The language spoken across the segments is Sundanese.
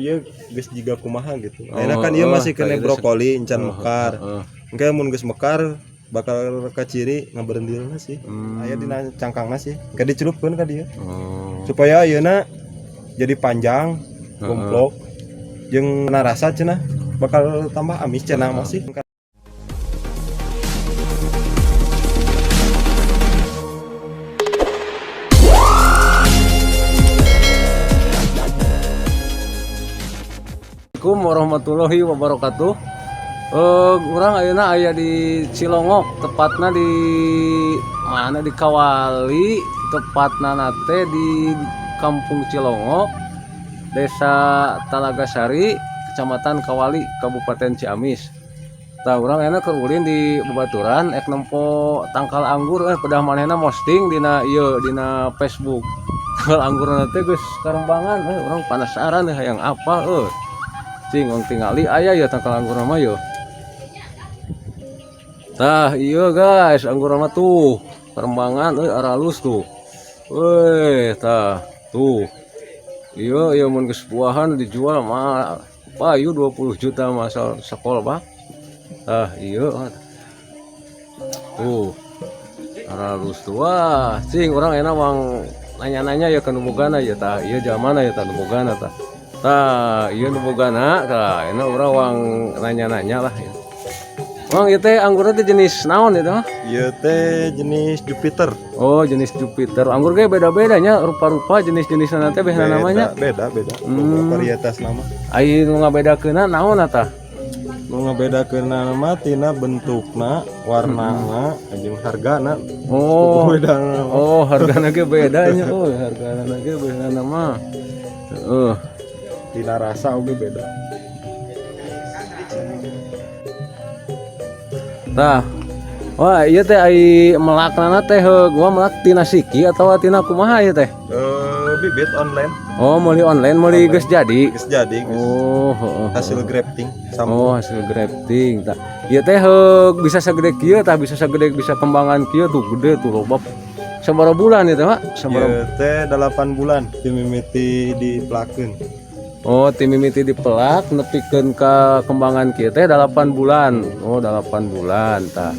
Ieu geus jiga kumaha gitu. Oh, Ayeuna kan ieu oh, masih kena kayak brokoli encan Oh, mekar. heeh. Engke mun geus mekar bakal kaciri ngaberendilna sih. Aya dina cangkangna sih. Engke dicelupkeun ka dieu. Oh. Supaya ayeuna jadi panjang, gomplok, jeung narasa cenah bakal tambah amis cenah masih. Assalamualaikum warahmatullahi wabarakatuh. Urang ayeuna aya di Cilongok, tepatna di mana, di Kawali, tepatna nate di Kampung Cilongok, Desa Talagasari, Kecamatan Kawali, Kabupaten Ciamis. Tah, urang ayeuna keur ulin di babaturan ek nempo tangkal anggur, pedah manehna posting dina ieu, dina Facebook. Tangkal anggur teh geus karembangan, urang penasaran, hayang apal euy. Cing, urang tingali aya ya tangkal anggur mah yo. Tah, iya guys, anggur mah tuh perkembangan euy, aralus tuh. Weh, tah, tuh. Iya, iya, mun geus buahan dijual mah payu 20 juta masal sekol, Pak. Tah, iya. Tuh. Aralus tuh. Wah, cing, urang enak mang nanya-nanya ya ke nu bogana ya. Tah, iya, jamana ya, tah, nu bogana tah. Tah, iya, nu bogana, tah, enak urang wang nanya-nanya lah ya. Mang, ieu teh anggurna teh jenis naon itu mah? Ieu teh jenis Jupiter. Oh, jenis Jupiter. Anggur ge beda-bedanya, rupa-rupa jenis-jenisna teh beda namanya. Beda, beda. Beberapa varietas nama. Ai nu ngabedakeunna naon tah? Nu ngabedakeunna mah tina bentukna, warnana, jeung hargana. Oh. Beda. Oh, hargana ge beda nya. Oh, hargana ge beda mah. Heeh. Tina rasa oge beda. Tah. Wah, ieu teh ai melaknana teh heuh, gua melak tina siki atawa tina kumaha ieu teh? Bibit online. Oh, meuli online, meuli geus jadi. Geus jadi, geus. Oh, heeh. Hasil grafting sama. Oh, hasil grafting. Tah. Ieu teh heug bisa sagede kieu tah, bisa sagede, bisa kembangan kieu tuh, gede tuh, loba. Sabaraha bulan ieu teh, Pak? Sabaraha? Ieu teh 8 bulan dimimiti dipelakeun. Oh, ti mimiti dipelak nepikeun ka kembangan kieu teh 8 bulan. Oh, 8 bulan tah.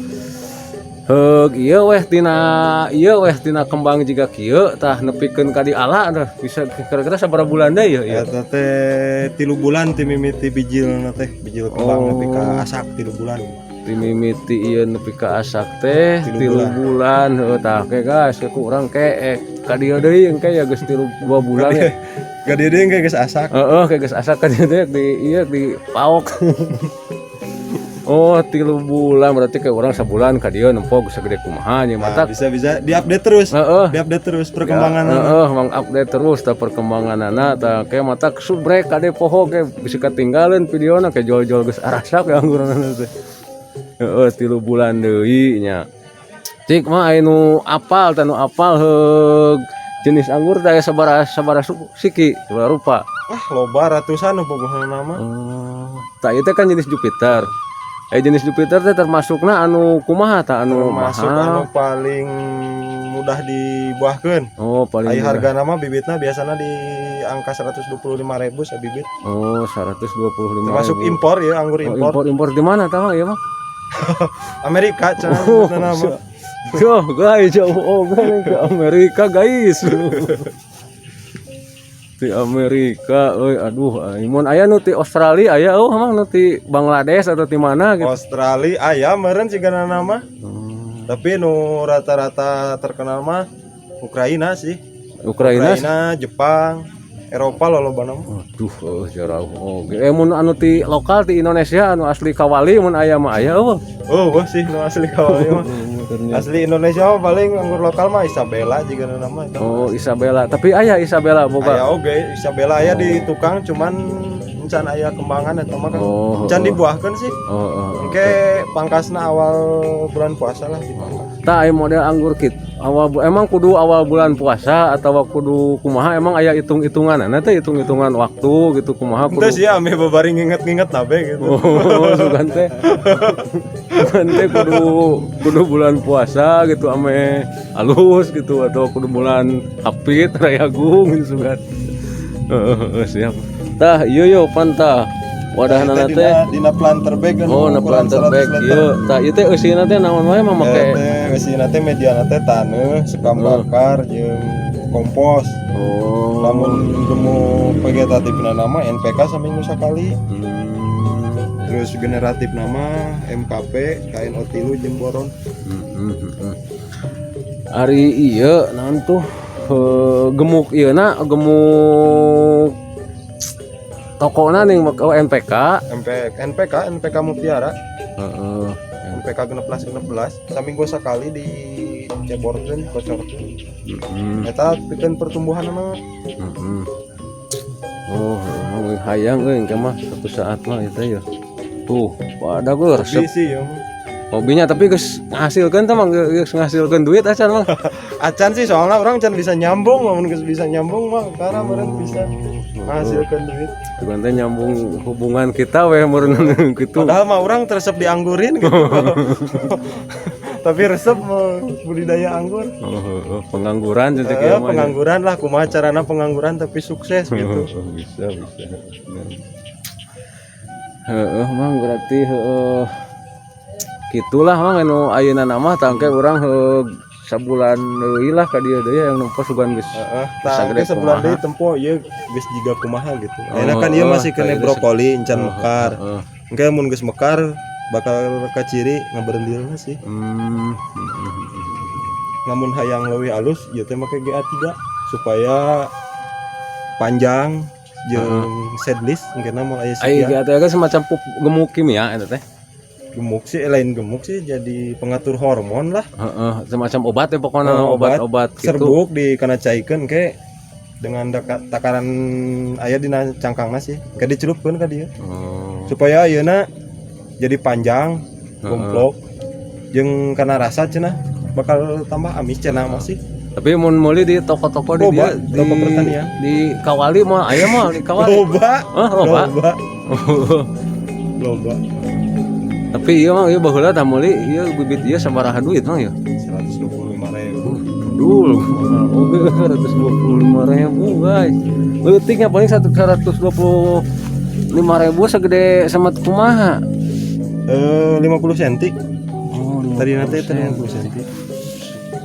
Heug ieu weh tina ieu weh tina kembang jiga kieu tah nepikeun ka diala tah bisa kira-kira sabaraha bulan deui ieu? Eta teh 3 bulan ti mimiti bijilna teh, bijil kembang nepi ka asak 3 bulan. Ti mimiti ieu nepi ka asak teh 3 3 bulan. Heuh tah, ke guys, ke urang ke ka dieu deui engke ya geus 3 2 bulan ya. Ka dieu deui engke geus asak. Heeh, kayak geus asak ka dieu teh di ieu di paok. Oh, 3 bulan berarti kayak urang sabulan ka dieu nempo geus sagede kumaha nya Nah, matak. bisa-bisa diupdate terus. Heeh. Diupdate terus perkembangan. Heeh, mang update terus tah perkembanganana tah, kayak matak subrek kade poho ke bisa ketinggalan videona ke jol-jol geus arasak ya anggurna teh. Heeh, 3 bulan deui nya. Cik mah aya nu apal tah, nu apal heug jenis anggur teh aya sabaraha, sabaraha siki, sabaraha rupa? Ah, loba, ratusan pokokna nama. Oh, tah, ieu teh kan jenis Jupiter. Jenis Jupiter teh termasukna anu kumaha tah, anu Termasuk mahal? Anu paling mudah dibuahkeun. Oh, paling Ai mudah. Harga nama bibitna biasana di angka 125.000 sabibit. Oh, 125 Termasuk ribu. Impor ya, anggur Oh, impor. impor, impor di mana tah ieu mah? Amerika cenah Oh, bibitna nama. Yo, guys, jauh oh, ke Amerika, guys. Di Amerika, euy, aduh, mun aya nu ti Australia aya, oh, emang nu ti Bangladesh atau ti mana gitu. Australia aya meureun sigana nama. Tapi nu rata-rata terkenal mah Ukraina sih. Ukraina. Ukraina, Jepang, Eropa loba nama. Aduh, oh, jauh. Oh, mun anu ti lokal ti Indonesia anu asli Kawali mun aya mah aya eueuh. Oh, wah sih nu asli Kawali mah. Asli Indonesia mah paling anggur lokal mah Isabella juga nama eta. Oh, Isabella. Tapi aya Isabella boga. Aya oge, Isabella aya di tukang, cuman encan aya kembangan eta mah kan. Oh, Encan oh. dibuahkeun sih. Oh. Engke pangkasna awal bulan puasa lah dipangkas. Tah, aya model anggur kit. Emang kudu awal bulan puasa atau kudu kumaha, emang aya hitung-hitungan teh, hitung-hitungan waktu gitu kumaha kudu? Ente sih ame babari nginget-nginget nabe gitu. Oh, sugan teh. Sugan teh kudu kudu bulan puasa gitu ame halus gitu atau kudu bulan Hapit Rayagung gitu sugan. Heeh, siap. Tah, ieu yo pan tah. Wadahna Eta teh. Dina planter bag anu Oh, na ukuran planter 100 bag liter. ieu. Tah, ieu teh eusina teh naon wae mah make? Teh eusina teh mediana teh taneuh, sekam bakar jeung kompos. Oh. Lamun gemuk vegetatifna nama NPK saminggu sakali. Terus generatif nama MKP, KNO 3 jeung boron. Ari ieu naon tuh, gemuk ieu na gemuk tokona nih, oh, NPK. MP, NPK NPK Mutiara. NPK 16 16 saminggu sakali di ceborkeun, kocorkeun. Eta pikeun pertumbuhan mah. Oh, emang hayang euy engke mah suatu saat mah itu ya. Tuh, pada gue resep Bisi ya mah. Hobinya, tapi geus ngahasilkeun teh mah, geus ngahasilkeun duit acan mah. Acan sih, soalnya urang can bisa nyambung. Lamun geus bisa nyambung mah karena meureun bisa menghasilkan duit. Tuh teh nyambung hubungan kita we meureun gitu. Padahal mah urang resep dianggurin gitu, tapi resep mau budidaya anggur. Oh, pengangguran jadi Eh, pengangguran lah, kumaha carana pengangguran tapi sukses gitu. Oh, bisa bisa. Heeh, Mang, berarti heeh. Gitulah, Mang, anu ayeuna nama tangke urang heuh sabulan deui lah ka dieu deui yang nempo sugan geus. Heeh, Bisa tah gede engke sebulan kumaha. Deui tempo ieu geus jiga kumaha gitu. Oh, Ayeuna kan ieu masih kena kayak brokoli encan mekar. Engke mun geus mekar bakal kaciri ngaberendilna sih. Lamun hayang leuwih alus ieu teh make GA3 supaya panjang jeung seedless engkena moal aya Ai sekian. GA teh semacam pupuk gemuk kimia eta teh. Gemuk sih, lain gemuk sih, jadi pengatur hormon lah. Heeh, semacam obat ya pokoknya. Oh, obat. Obat-obat gitu. Serbuk di kana caikeun ke dengan takaran aya dina cangkangna sih, ke dicelupkeun ka dieu supaya ayeuna jadi panjang, gomplok, jeung kana rasa cenah bakal tambah amis cenah masih. Tapi mun meuli di toko-toko di Loba, dia di toko pertanian. Di Kawali mah aya mah di Kawali. Loba. Ah, loba. Loba, loba. Tapi iya mah, ieu baheula tah meuli ieu bibit ieu sabaraha duit mah ya? 125 ribu. Dul, oke, 125 ribu guys. Leutiknya paling 125 ribu segede sama kumaha? Eh, 50 cm. Oh, Tadi nanti itu 50 cm.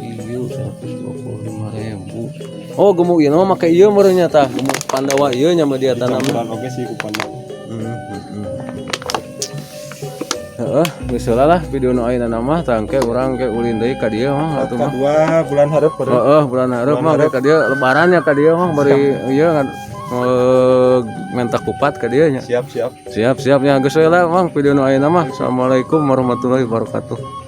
Iya, 125 ribu. Oh, gemuk ieu mah make ieu meureun nya tah, gemuk Pandawa ieu nya mah dia tanam. Campuran oke sih ku Pandawa. Heeh, geus heula lah video nu ayeuna mah, tangke urang ke ulin deui ka dieu mah atuh mah. Kedua bulan hareup baru. Heeh, bulan hareup mah ka dieu lebaran ya ka dieu mah bari ieu menta kupat ka dieu nya. Siap, siap. Siap, siap ya, geus heula, Mang, video nu ayeuna mah. Assalamualaikum warahmatullahi wabarakatuh.